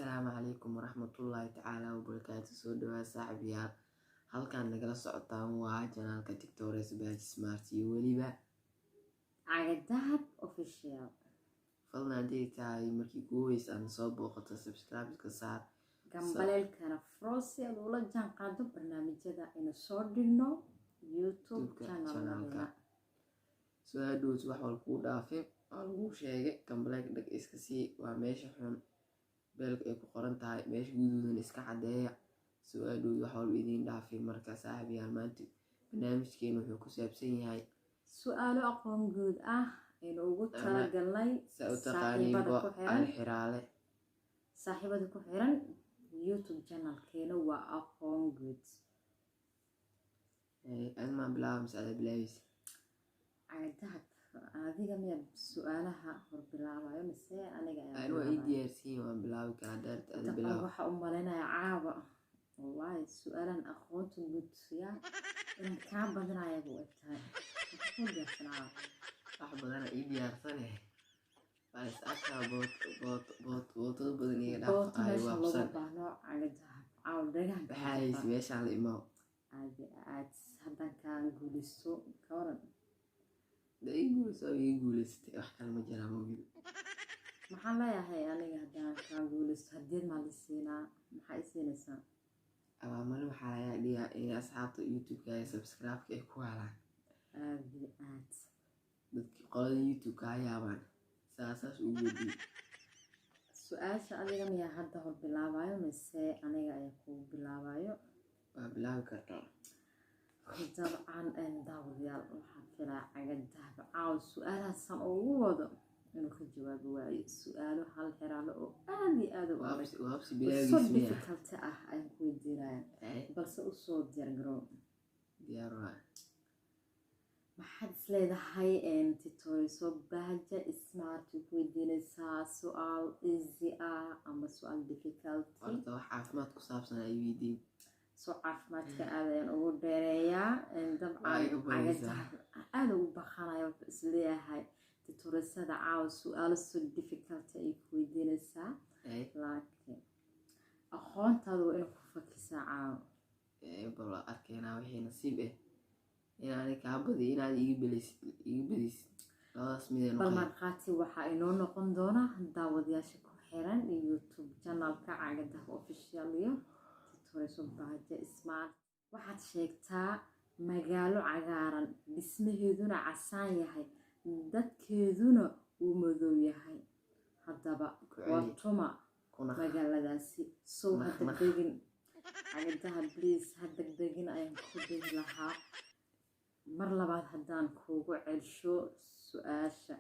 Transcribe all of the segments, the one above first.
Assalaamu calaykum waraxmatullaahi tacaala wabarakaatu. Soo dhawaad, saaxiibayaal. Halkaan nagala socotaan waa channelka Tictores Badge Smart iyo weliba Cagadahab Official. Fadlan, haddii tahay markii kugu horeysa aad soo booqato, subscribe ka saar, gambaleelkana furo si aad ula jaan qaado barnaamijyada aynu soo dhigno YouTube YouTube-ka channelka. Channelka soo hadhowt wax wal kuu dhaafin waa lagu sheegay. Gambaleelka dhag iska sii, waa meesha xun beelka ay ku qoran tahay, meesha guduudan iska caddeeya, soo hadhowt wax walba idiin dhaafin. Marka saaxiibayaal, maanta barnaamijkeena wuxuu ku saabsan yahay su-aalo aqoon guud ah aynu ugu talagalnay saa u saaxiibada taqaaniinbo ku xiran alxiraale. Saaxiibada ku xiran YouTube channelkeena waa aqoon guud. Admaan bilaaba mise adaa bilaabaysa? Cagadahab, adiga miyaa su-aalaha hor bilaabayo mise aniga ayaa Ani waa ii bilaabayo? diyaarsiin, waan bilaabi karaa daarta ada Dabcan bilaab. Waxaa u malaynaya caawa, wallaahi, su-aalan aqoonta guud ya inaan kaa badinaya buu eg tahay. Maxaa kuu diyaarsan caawa? Wax badana ii diyaarsane, waa is arkaa. Boot boot boot bootada badan iga dhaaf. Booto Ay meesha looma waabsan. baahno. Cagadahab, caawa dhagahan Waxaa hayse meeshaan la imaw. Aad iyo aad, haddaan kaan guulaysto ka waran? Da ii guulayso, ii guulaysatay, wax kale ma jiraa moogid. Maxaan leeyahay aniga haddaan kaan guulaysto? Hadiyad maa la siinaa? Maxaa i siinaysaa? Abaalmarin waxaa laga dhigaa in asxaabta YouTube-ka ay subscribe-ka ay ku helaan. Aad iyo aad. Dadki qolada YouTube-ka ha yaabaan saasaas ugu weydiiyey. Su-aasha adiga miyaa hadda hor bilaabayo mise aniga ayaa kugu bilaabayo? Waa bilaabi kartaa. Dabcan, daawadayaal, waxaan filaa Cagadahab caaw su-aalahaasaan ugu wado inuu ka jawaabi waayo su-aalo hal xiraalo oo aad iyo aad u adag Waabsi waabsi oo so bilaagiis miya? difficult ah ayaan ku weydiinaya, balse usoo diyaargarow. Diyaar waa. Maxaad is leedahay Titoriso Bahaja Smart ku weydiinaysaa? Su-aal easy ah ama su-aal difficulty? Horta wax caafimaad ku saabsan ay weydiin. Soo caafimaadka aad ayaan ugu dheereeyaa. Dabcan Waa iga badaysaa. Cagadahab aada ugu baqanaya, wuxuu isleeyahay titorisada caawa su-aalo so difficult ay ku weydiinaysaa, laakiin aqoontaada waa inay ku fakisaa caawa. Bal waa arkaynaa wixii nasiib ah, inaanay kaa badiyo, inaad iga belisid, iga badisid, labadaas midee Bal noqon. Markhaati waxaa inoo noqon doona daawadayaasha ku xiran YouTube channelka Cagadahab Official iyo Titoriso Bahaja Smart. Waxaad sheegtaa magaalo cagaaran, dhismaheeduna casaan yahay, dadkeeduna uu madow yahay. Haddaba Ku waa celi. tuma Kuna magaaladaasi? Sow ha Naq, naq. degdegin Cagadaha, please, ha degdegin ayaan ku dhihi lahaa. Mar labaad haddaan kuugu celsho su-aasha,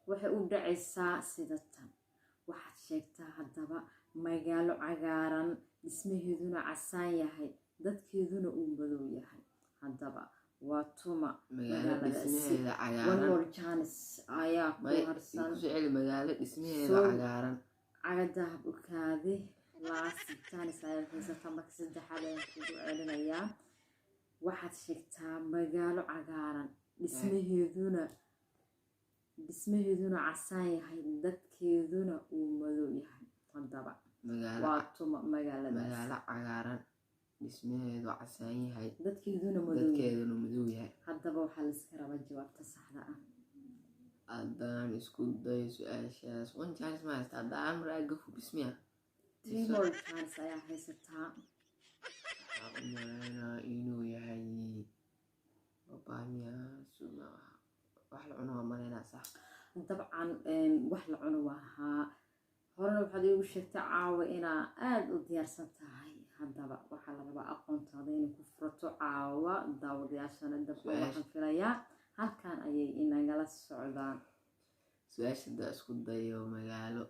waxay u dhacaysaa sida tan: waxaad sheegtaa haddaba magaalo cagaaran, dhismaheeduna casaan yahay, dadkeeduna uu madow yahay. Haddaba waa tuma Magaalo magaaladaasi? dhismaheeda One cagaaran. more chance ayaa ku May harsan. Ku soo celi, magaalo dhismaheeda cagaaran. Cagadahab, ukaadi, last chance ayaad haysataa. Marka saddexaad ayaan kugu celinayaa. Waxaad sheegtaa magaalo cagaaran, dhismaheeduna casaan yahay, dadkeeduna uu madow yahay. Haddaba Magaalo waa tuma magaaladaas? Magaalo cagaaran, dhismaheedu casaan yahay, dadkeeduna madow yahay, dadkeeduna madow yahay. Haddaba waxaa laiska rabaa jawaabta saxda ah. Haddaan isku dayo su-aashaas, one chance ma haysta? Haddaan mar aa gafu bismiya. Three more chance ayaa haysataa. Waxaa u malaynaa inuu yahay babaamiya suma wax la cuno, waa malaynaa, sax? Dabcan, wax la cuno waa ahaa. Horena waxaad iigu sheegtay caawa inaa aada u diyaarsan tahay. Haddaba waxaa la rabaa aqoontaada inay ku furato caawa. Daawadayaashana dabcan waxaan filayaa halkan ayay inagala socdaan. Su-aasha haddaa isku dayo, magaalo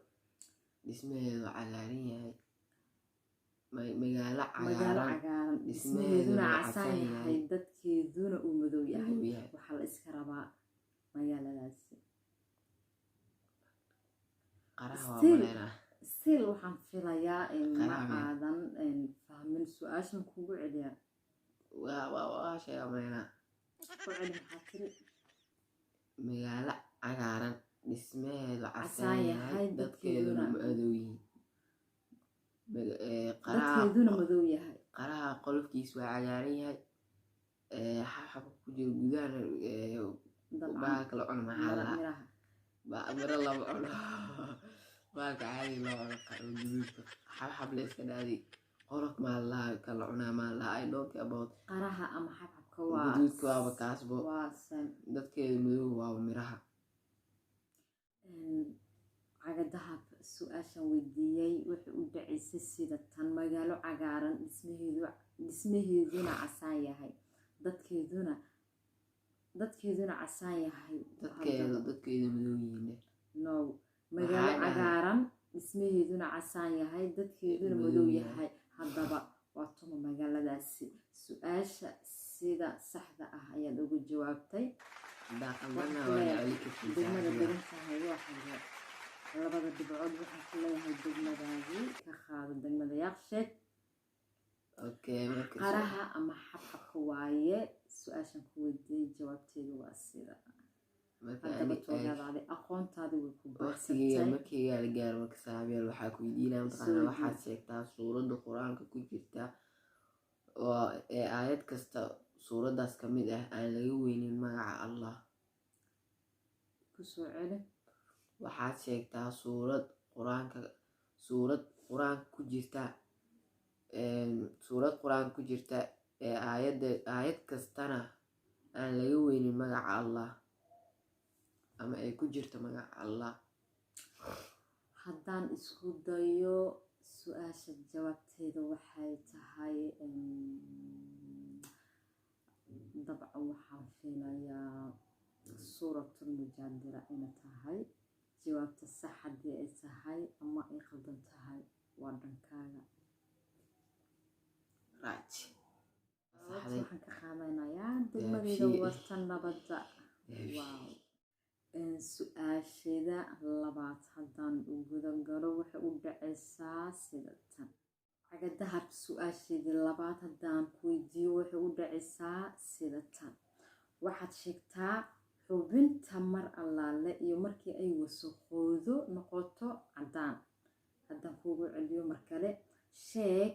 dhismaheedu cagaaran yahay, magaalo magaalo cagaaran cagaaran, dhismaheeduna dhismaheeduna casaan casaan yahay, yahay, dadkeeduna uu madow yahay, madow yahay. Waxaa la iska rabaa magaaladaasi. Qaraha waa malaynaa. Still waxaan filayaa in ma Qaraha miya? aadan fahmin su-aashan. Kugu celiya? Waa sheega malaynaa. Ku celi, maxaa tiri? Magaalo cagaaran, dhismaheedu casaan casaan yahay, yahay, dadkeeduna dadkeeduna madow yihiin. Qaraha Dadkeeduna madow yahay. Qaraha qolofkiisa waa cagaaran yahay. Xabxabka ku jira gudahana Dabcan. Bahalka la cuno maxaa la dhahaa? Miraha. Miro lama cuno, bahalka caadi loo cuno, guduudka xabxab la iska dhaaday, qolof maa la dhahaa, kan la cunaa maa la dhahaa, I don't care about. Qaraha ama xabxabka waa Guduudka waaba kaasbo. Waa same. Dadkeeda madow waaba miraha. Cagadahab, su-aashan weydiiyey wuxuu u dhacaysay sida tan: magaalo cagaaran, dhismaheeduna casaan yahay, dadkeeduna casaan yahay. Dadkeeda madow yihiin. No, magaalo Maxaa dhahay? cagaaran, dhismaheeduna casaan yahay, dadkeeduna Madow madow yahay. yahay. Haddaba waa tuma magaaladaasi? Su-aasha sida saxda ah ayaad ugu jawaabtay. Dhaqamana Waxaan waa leeyahay la celi degmada kartaa. Degan tahay waa xagee? Labada dhibcood waxaan ku leeyahay degmadaadii ka qaado, degmada Yaaqsheed. Okay, marka Qaraha ama xabxabka waaye su-aashan ku weydiiyey, jawaabteedu waa sida. Marka Haddaba toogaadaadi aqoontaadi way ku waqtigiga baxsatay. Markayga la gaaro marka, saaxiibayaal, waxaa ku weydiinaya mataqaanaa Soo waxaad sheegtaa suuradda Qur-aanka ku jirta oo ee aayad kasta suuraddaas ka mid ah aan laga weynin magaca Allah. Kusoo celi. Waxaad sheegtaa suurad Qur-aanka ku jirta, suurad Qur-aanka ku jirta ee aayad kastana aan laga weynin magaca Allah ama ay ku jirto magaca Allah. Haddaan isku dayo, su-aasha jawaabteeda waxay tahay, dabcan waxaan filayaa Suuratulmujaadila inay tahay jawaabta sax. Haddii ay tahay ama ay qaldan tahay, waa dhankaaga. Right. Jawaabta Saxday. waxaan ka qaadanayaa degmadeeda Dahabshiil. Warta Nabadda. Dahabshiil. Wow. Su-aasheeda labaad haddaan u guda galo, waxay u dhacaysaa sida tan. Cagadahab, su-aasheedii labaad haddaan ku weydiiyo, waxay u dhacaysaa sida tan: waxaad sheegtaa xubinta mar allaale iyo markii ay wasaqoodo noqoto caddaan. Haddaan kuugu celiyo mar kale, sheeg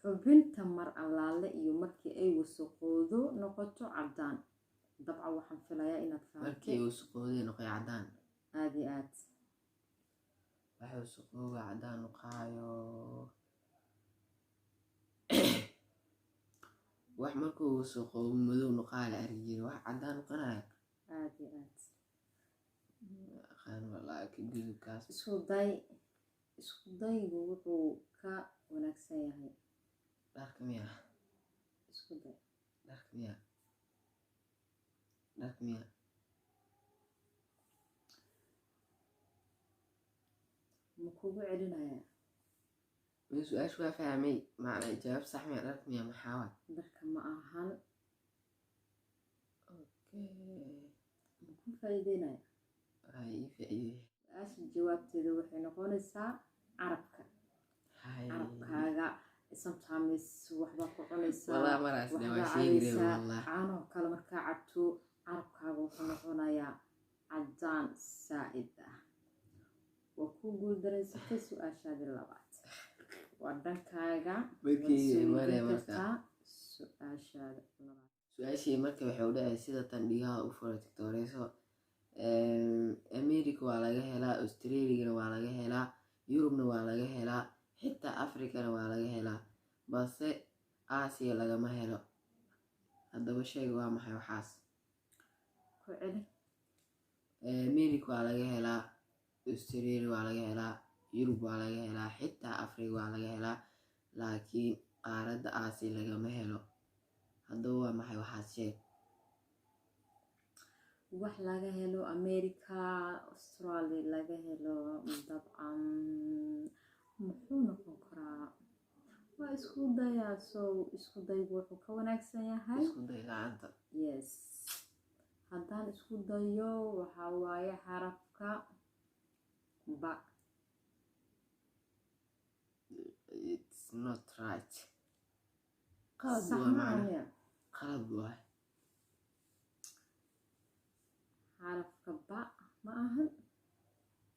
xubinta mar allaale iyo markii ay wasaqoodo noqoto caddaan. Dabcan waxaan filayaa inaad Markii fahamtay. Wasaqooday noqoy caddaan. Aada iyo aad. Waxa wasaqooga caddaan noqaayo, wax markuu wasaqoobo madow noqaa la arki jiray, wax caddaan noqonaya. Aada iyo aad. Aqaan wallaahi, ka gudubkaas. Isku day, isku daygu wuxuu ka wanaagsan yahay. Dharka miya? Isku day. Dharka miya? Dharka miya? Ma kugu celinayaa? Ma su-aasha waa fahmay, macna jawaab sax miya? Dharka miya? Maxaa waay? Dharka ma ahan. Okay. Ma ku faa'iideynaya? Waa ii faa'iidey. Su-aasha jawaabteeda waxay noqonaysaa carabka. Hay. Carabkaaga sometimes waxbaa ku cunaysaa, Wallah maraas dhe waxbaa waa sheegi rabay. cabaysaa. Wallah. Caanoo kale markaa cabto, carabkaaga wuxuu noqonayaa caddaan saa'id ah. Waa ku guuldareysatay su-aashaadii labaad, waa dhankaaga. Waad Markii soo mare weydiin marka kartaa su-aashaada labaad. Su-aashii marka waxay u dhacay sida tan, dhigaha u fura tiktoreyso. America waa laga helaa, Australiana waa laga helaa, Yurubna waa laga helaa, xitaa Africana waa laga helaa, balse Aasiya lagama helo. Haddaba sheeg, waa maxay waxaas? Ku celi. America waa laga helaa, Australia waa laga helaa, Yurub waa laga helaa, xitaa Africa waa laga helaa, laakiin qaaradda Aasiya lagama helo. Haddaba waa maxay waxaas? Sheeg. Wax laga helo America, Australia laga helo, dabcan muxuu noqon karaa? Waa isku dayaa, so isku daygu wuxuu ka wanaagsan yahay. Isku day gacanta. Yes, haddaan isku dayo, waxaa waaye xarafka ba. It's not right, qalad. Sax Waa ma macna aniya? Qalad waay. Xarafka ba ma ahan.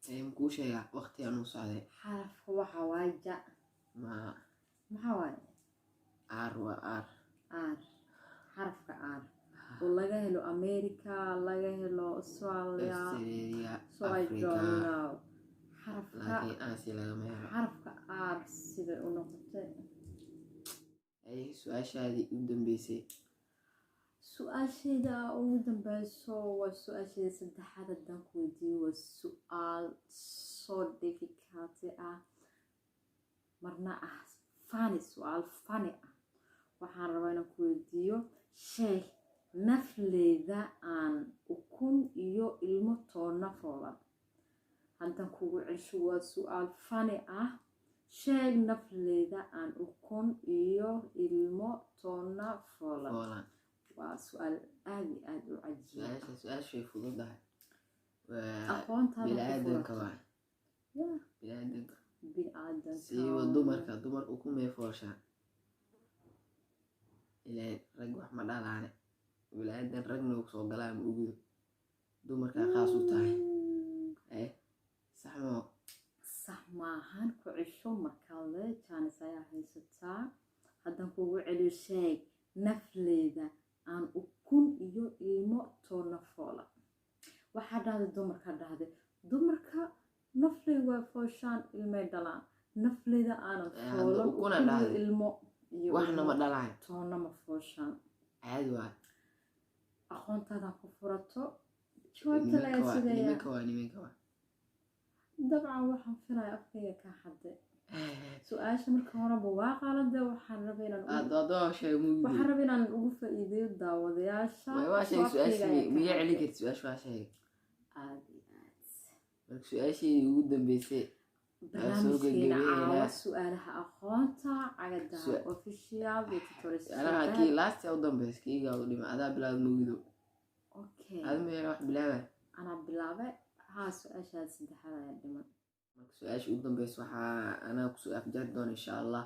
Ee, makuu sheegaa? Waqti anuu socday. Xarafka waxaa waaye ja. Ma Maxaa waaye? R waa R. R, xarafka R oo laga helo America, laga helo Australia. Australia. So I Africa. don't know xarafka. Laakiin Asia lagama helo. Xarafka R siday u noqotay. Ay, su-aashaadii u dambeysay. Su-aasheeda ugu dambeyso waa su-aasheeda saddexaad. Haddaan ku weydiiyo, waa su-aal so difficult ah, marna ah funny, su-aal funny ah. Waxaan rabaa inaan ku weydiiyo: sheeg nafleyda aan ukun iyo ilmo toonna foolan. Haddaan kugu cesho, waa su-aal funny ah: sheeg nafleyda aan ukun iyo ilmo toonna foolan. Foolan. Waa su-aal aada iyo aada u cajiib. Su-aasha way fududahay, waa Aqoontaada ku bini-aadanka. furato. Waa Ya. bini-aadanka. Bini-aadanka. Siiba dumarka, dumar ukumay fooshaan ileen rag wax ma dhalaane. Bini-aadan ragna uu soo galaa ma ogido, dumarkaa khaas u tahay. Sax moo? Sax maahan. Ku cesho markale, chance ayaa haysataa. Haddaan kugu celiyo: sheeg nafleyda aan ukun iyo ilmo toonna foola. Waxaa dhahday dumarka, dhahday dumarka nafley waa fooshaan, ilmay dhalaan. Nafleyda aanan Hadda foolan ukuna ukun iyo dhahday. ilmo iyo Waxna ilmo ma dhalaay. toonna ma fooshaan. Caadi waay. Aqoontaada ku furato, jawaabta laga Nimanka waa sugayaa. Nimanka waa, nimanka waa. Dabcan waxaan filaya afkayga ka xaday su-aasha marka horeba, waa qalade. Waxaan rabay inaan Adoo sheeg mugdi. Waxaan rabay inaan ugu faa'iideeyo daawadayaasha. Waa sheeg So su-aasha. afkayga ayaa ka Miyaa celin xaday. karti? Su-aasha waa sheegay. Aad iyo aad. Marka su-aashii ugu dambeysay waa soo Barnaamijkeena gabagabeynaa. caawa, su-aalaha aqoonta, Cagadaha Official iyo tutorial. Su-aalaha kii last u dambeys kiigaa u dhima, adaa bilaawd mugdo. Okay. Adi miyaa wax bilaabay? Anaa bilaabay haa, su-aashaad saddexaad ayaa dhiman. Marka su-aasha ugu dambeysa waxaa anaa kusoo afjari doona insha Allah.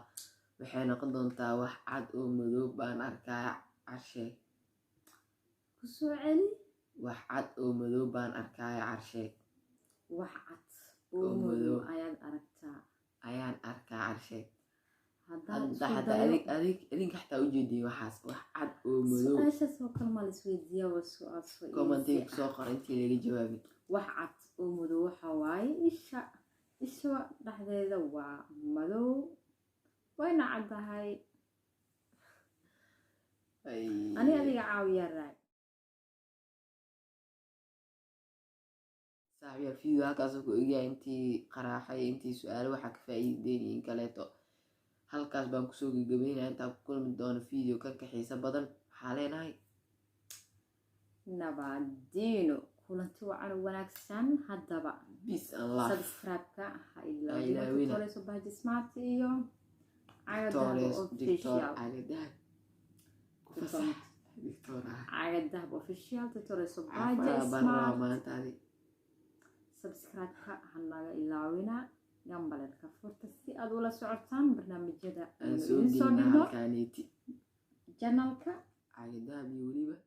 Waxay noqon doontaa: wax cad oo madow baan arkaa, carsheeg. Kusoo celi. Wax cad oo madow baan arkaya, carsheeg. Wax cad oo Oo madow madow. ayaad aragtaa. Ayaan arkaa, carsheeg. Haddaan Hadda isku xataa dayo. Adig adig idinka xataa ujeediye waxaas, wax cad oo madow. Su-aashaas oo kale maa la isweydiiyaa? Waa su-aal soo Commentiga easy ah. kusoo qor intii laga jawaabin. Wax cad oo madow waxa waaye isha. Isha dhexdeeda waa madow, wayna caddahay. Ani adiga caawiyaa raay. Saaxiibyaal, video halkaasoo ku egyahay. Intii qaraaxay, intii su-aalo waxaa ka faa'iideen iyo in kaleeto, halkaas baan kusoo gagabeynaya. Intaan ku kulmi doono video kan ka xiiso badan, waxaa leenahay Nabadiino, kulanti wacan oo wanaagsan haddaba. Peace and love. Subscribe-ka ha Ha ilaawina. ilaawina. Tutorials Baji Smart iyo Cagadahab Doctores Doctor Official. Cagadaha ku fasax Doctor ah. Cagadahab Official, Tutorials Baji Caafimaad baan rabaa Smart. maanta adi. Subscribe-ka ha naga ilaawina, gambaleelka furta si aad ula socotaan barnaamijyada Aan aynu soo idiin soo gelinaa dhigno halkaaneeti channelka. Cagadaha iyo weliba.